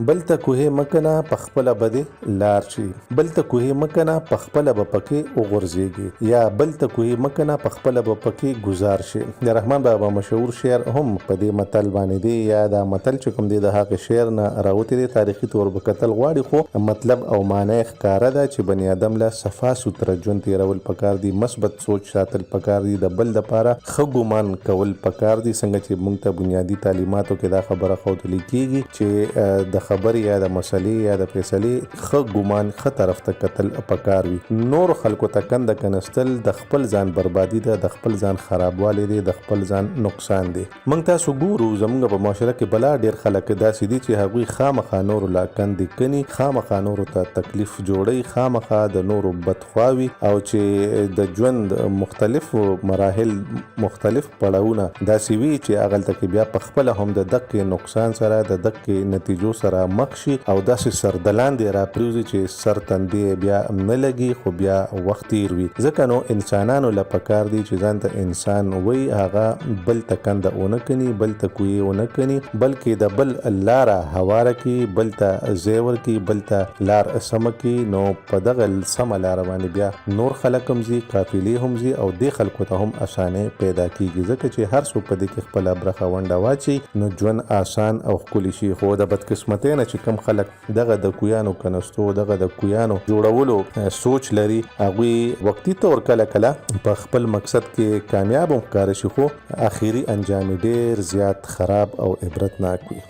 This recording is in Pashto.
بل ته کوهی مه کنه په خپله به دې لار شي. بل ته کوهی مه کنه په خپله به پکې وغورځېږې یا بل ته کوهی مه کنه په خپله به پکې ګوزار شې. د رحمان بابا مشهور شعر هم په دې متل باندې دی یا دا متل چې کوم دی د هغه شعر نه راوتی دی، تاریخي طور به کتل غواړي خو مطلب او معنی یې ښکاره ده چې بني ادم له صفا سوتره ژوند تېرول پکار دي، مثبت سوچ ساتل پکار دي، د بل دپاره ښه ګومان کول پکار دي، څنګه چې موږ ته بنیادي تعلیماتو کې دا خبره ښودل کېږي چې د خبرې یا د مسلې یا د فیصلې ښه ګومان ښه طرف ته کتل پکار وي، نورو خلکو ته کنده کنستل د خپل ځان بربادي ده، د خپل ځان خرابوالی دی، د خپل ځان نقصان دی. موږ تاسو ګورو زموږ په معاشره کې بلا ډېر خلک داسې دي چې هغوی خامخا نورو له کندې کني، خامخا نورو ته تکلیف جوړوي، خامخا د نورو بد خوا وي او چې د ژوند مختلف مراحل مختلف پړاوونه داسې وي چې هغلته کې بیا په خپله هم د دقې نقصان سره د دقې نتیجو سره مخ شي او داسې سردلاندې راپریوځي چې سر تندې یې بیا نه لګي خو بیا وخت تیر وي ځکه نو انسانانو له پکار دي چې ځان ته انسان وایي هغه بل ته کنده ونه کني بل ته کویې ونه کني بلکې د بل لاره هواره کړي بل ته ځای ورکړي بل ته لار سمه کړي نو په دغه سمه لاره باندې بیا نور خلک هم ځي قافلې هم ځي او دې خلکو ته هم اسانۍ پیدا کیږي ځکه چې هر څوک په دې کې خپله برخه ونډه واچوي نو ژوند اسان او ښکلي شي خو د بدقسمتۍ نه چې کوم خلک دغه د کویانو کنستو دغه د کویانو جوړولو سوچ لري هغوی وقتي طور کله کله په خپل مقصد کې کامیاب هم ښکاره شي خو اخري انجام یې ډېر زیات خراب او عبرتناک وي.